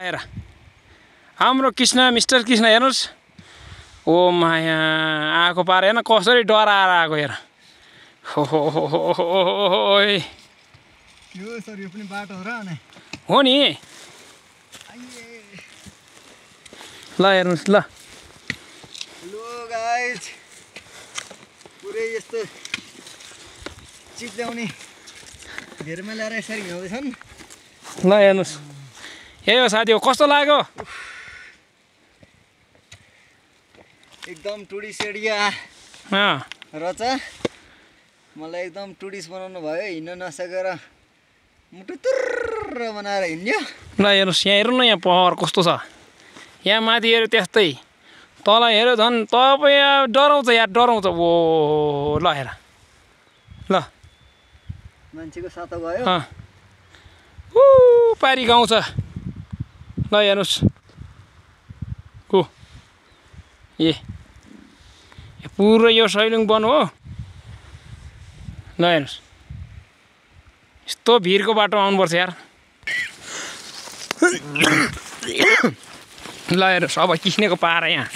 हेर हाम्रो कृष्ण मिस्टर कृष्ण हेर्नुहोस् ओ माया आएको पार हेर्न कसरी डराएर आएको हेर यो सर यो पनि बाटो हो र अनि हो नि ल हेर्नुहोस् ल हेलो गाइज पुरै यस्तो चिप्ल्याउने घेरमा ल्याएर यसरी हिँड्दैछन् ल हेर्नुहोस् ए हो साथी हो कस्तो लाग्यो एकदम टुरिस्ट एरिया रहेछ मलाई एकदम टुरिस्ट बनाउनु भयो हिँड्न नसकेर मुटु तुर्र बनाएर हिँड्यो ल हेर्नुहोस् यहाँ हेर्नु न यहाँ पहाड कस्तो छ यहाँ माथि हेऱ्यो त्यस्तै तल हेऱ्यो झन् तपाईँ डराउँछ यार डराउँछ ओ ल हेर ल मान्छेको सातो गयो पारी गाउँ छ ल हेर्नुहोस् को ए पुरो यो सैलुङ वन हो ल हेर्नुहोस् यस्तो भिरको बाटोमा आउनुपर्छ यार ल हेर्नुहोस् अब किस्नेको पारा यहाँ